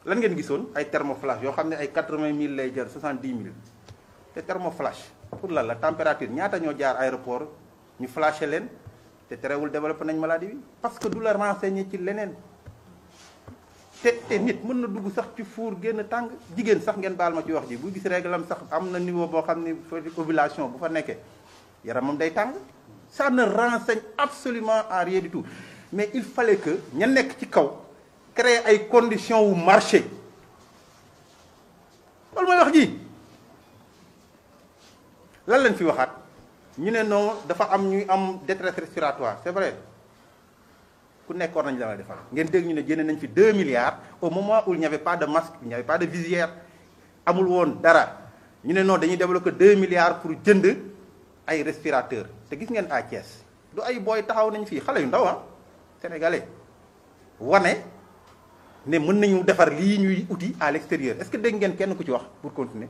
lan ngeen gisoon ay thermoflash yoo xam ne ay 80 000 lay jar 70 000 te thermoflash pour lan la température ñaata ñoo jaar aéroport ñu flashé leen te terewul développé nañ maladie bi parce que du la renseigner ci leneen te nit mën na dugg sax ci four génn tàng jigéen sax ngeen baal ma ci wax ji bu gis réglam sax am na niveau boo xam ni ovulation bu fa nekkee yaramam day tàng ça ne renseigne absolument à rien du tout mais il fallait que ña nekk ci kaw créer ay conditions wu marché loolu mooy wax ji lan lañ fi waxaat ñu ne non dafa am ñuy am détresse respiratoire c'est vrai ku nekkoon nañ la defal ngeen dégg ñu ne génne nañ fi 2 milliards au moment où il n'y avait pas de masque il n'y avait pas de visière amul woon dara ñu ne non dañuy développer 2 milliards pour jënd ay respirateurs te gis ngeen à Thiès du ay booy taxaw nañ fii xale yu ndaw ah sénégalais wane ne mën nañu defar lii ñuy uti à l'extérieur est-ce que dégg ngeen kenn ku ci wax pour continuer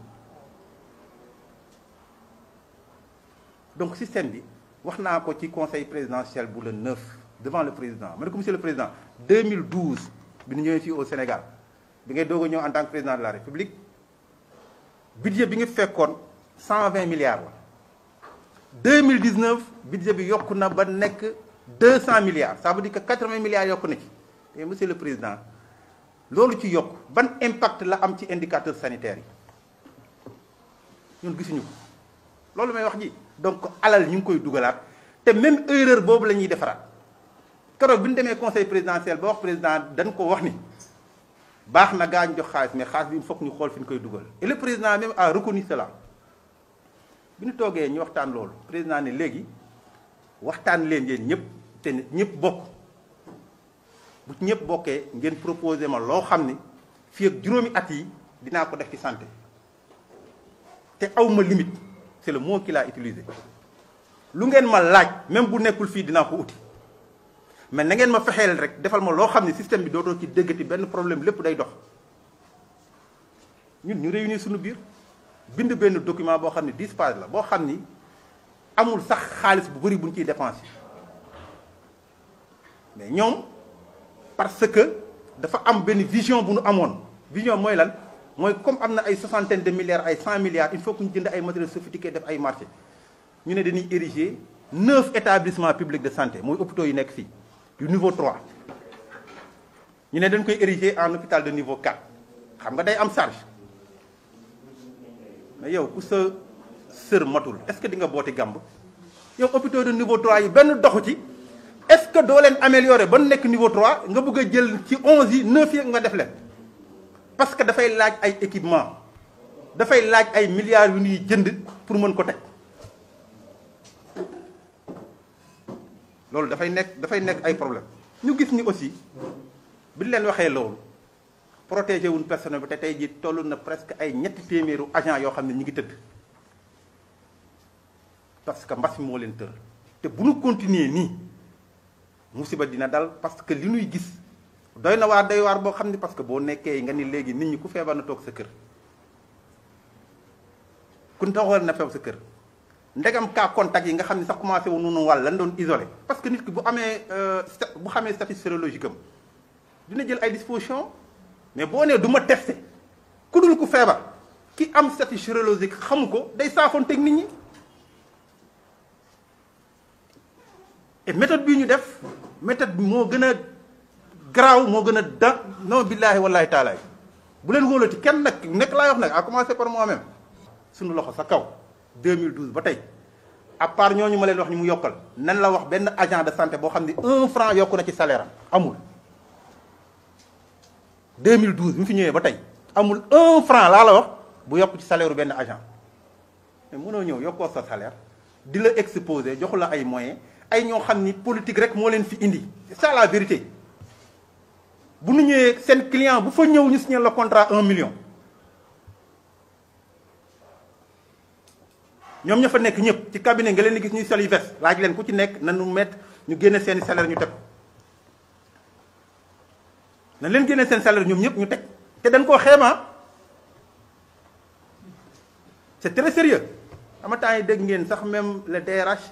donc système bi wax naa ko ci conseil présidentiel bu le 9 devant le président ma ne ko monsieur le président 2012 bi ñu ñëwee fii au Sénégal bi ngay doog a ñëw en tant que président de la République budget bi nga fekkoon 120 milliards la 2019 budget bi yokku na ba nekk 200 milliards ça veut dire que 80 milliards yokku na ci et monsieur le président loolu ci yokk ban impact la am ci indicateur sanitaire yi ñun gisuñu ko loolu may wax ji donc alal ñu ngi koy dugalaat te même erreur boobu la ñuy defaraat keroog bi ñu demee conseil présidentiel ba wax président dañ ko wax ni baax na gaa ñu jox xaalis mais xaalis bi il faut que ñu xool fi ñu koy dugal et le président même a reconnu cela bi ñu toogee ñu waxtaan loolu président ne léegi waxtaan leen yéen ñëpp te ñëpp bokk bu ñëpp bokkee ngeen proposé ma loo xam ni fii ak juróomi at yi dinaa ko def ci santé te aw ma limite c'est le mot qu'il a utilisé lu ngeen ma laaj même bu nekkul fii dinaa ko uti mais na ngeen ma fexeel rek defal ma loo xam ne système bi dootoo ci déggati benn problème lépp day dox ñun ñu réunir suñu biir bind benn document boo xam ne 10 pages la boo xam ni amul sax xaalis bu bëri buñ ciy dépensé mais ñoom parce que dafa am benn vision bu nu amoon vision mooy lan mooy comme am na ay 60aine de milliards ay 100 milliards il faut que ñu jënd ay matériels sophistiqués def ay marché ñu ne dañuy ériger 9 établissements publics de santé mooy hôpitaux yi nekk fii du niveau 3 ñu ne dañ koy ériger en hôpital de niveau 4 xam nga day am charge mais yow ku sa sër matul est-ce que di nga booti gàmb yow hôpitaux de niveau 3 yi benn doxu ci est-ce que doo leen améliorer ba nekk niveau 3 nga bëgg a jël ci 11 yi 9 yi nga def leen parce que dafay laaj ay équipement dafay laaj ay milliards yu ñuy jënd pour mën ko teg loolu dafay nekk ay problème ñu gis ni aussi bi ñu leen waxee loolu protéger wuñ personnel bi te tey jii toll na presque ay ñetti téeméeru agent yoo xam ne ñu ngi tëdd parce que mbas mi moo leen tër te bu ñu continuer nii musiba dina dal parce que li ñuy gis doy na waar doy waar boo xam ne parce que boo nekkee nga ni léegi nit ñi ku feebar na toog sa kër ku taxawal na feebar sa kër ndegam cas contact yi nga xam ne sax commencé wu nunu wàll lan doon isolé parce que nit ki bu xamee statut sérologique am dina jël ay dispositions mais boo nee du ma testé ku dul ku feebar ki am statut sérologique xamu ko day saafoonteeg nit ñi et méthode bii ñu def méthode bi moo gën a garaaw moo gën a non billaahi wallaahi taalaay bu leen wóolati kenn nag nekk laay wax nag à commencer par moi-même suñu loxo sa kaw 2012 ba tey à part ñooñu ma leen wax ñu mu yokkal nan la wax benn agent de santé boo xam ne 1 franc yokku na ci salaire am amul 2012 bi mu fi ñëwee ba tey amul 1 franc laa la wax bu yokk ci salaire benn agent mais mënoo ñëw yokkoo sa salaire di la exposer joxu la ay moyens ay ñoo xam ni politique rek moo leen fi indi c'est ça la vérité bu nu ñëwee seen client bu fa ñëw ñu signé le contrat 1 million ñoom ña fa nekk ñëpp ci cabinet nga leen di gis ñuy sol yu veste laaj leen ku ci nekk na nu mettre ñu génne seeni salaire ñu teg na leen génne seen salaire ñoom ñëpp ñu teg te dañ koo xeema c'est très sérieux ama temps yi dégg ngeen sax même le DRH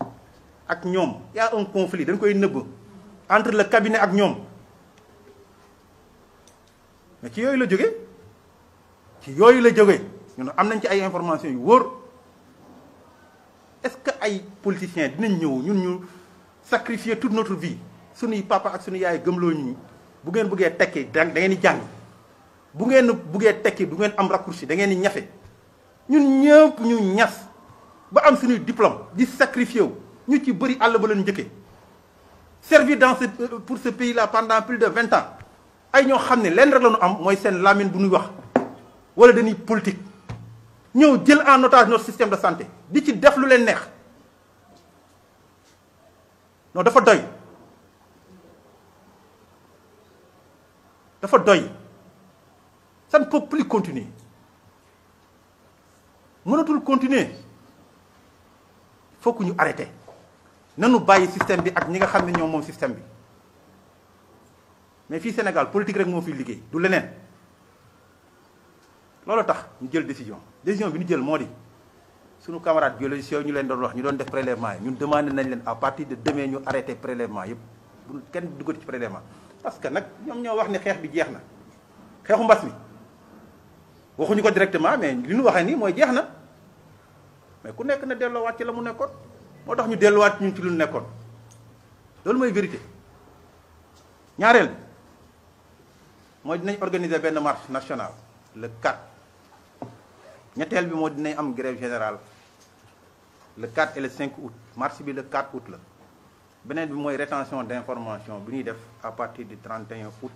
ak ñoom y a un conflit dañ koy nëbb entre le cabinet ak ñoom mais ci yooyu la jógee ci yooyu la jógee ñun am nañ ci ay informations yu wóor. Est-ce que ay politiciens dinañ ñëw ñun ñu sacrifier toute notre vie suñuy papa ak suñu yaay gëmloo ñu bu ngeen bëggee tekki da ngeen di jàng bu ngeen bëggee tekki du ngeen am raccourci da ngeen di ñafe ñun ñëpp ñu ñas ba am suñuy diplôme di sacrifier wu ñu ci bëri àll ba leen njëkkee servi pour ce pays là pendant plus de 20 ans ay ñoo xam ne leen rek la ñu am mooy seen lamine bu ñuy wax wala dañuy politique ñëw jël en otage notre système de santé di ci def lu leen neex non dafa doy dafa doy ça ne peut plus continuer mënatul continuer faut que ñu arrêté nanu bàyyi système bi ak ñi nga xam ne ñoom moom système bi mais fii Sénégal politique rek moo fiy liggéey du leneen loolu tax ñu jël décision bi ñu jël moo di suñu camarade biologiste yooyu ñu leen doon wax ñu doon def prélèvement yi ñun demandé nañ leen à partir de demain ñu arrêté prélèvement yëpp bu kenn duggati ci prélèvement parce que nag ñoom ñoo wax ni xeex bi jeex na xeexu mbas mi waxuñu ko directement mais li ñu waxee nii mooy jeex na mais ku nekk na delloowaat ci la mu nekkoon moo tax ñu delluwaat ñun ci lu nekkoon loolu mooy vérité ñaareel mooy dinañ organiser benn marche nationale le 4 ñetteel bi moo dinañ am grève générale le 4 et le 5 août marche bi le 4 août la beneen bi mooy rétention d'information bi ñuy def à partir du 31 août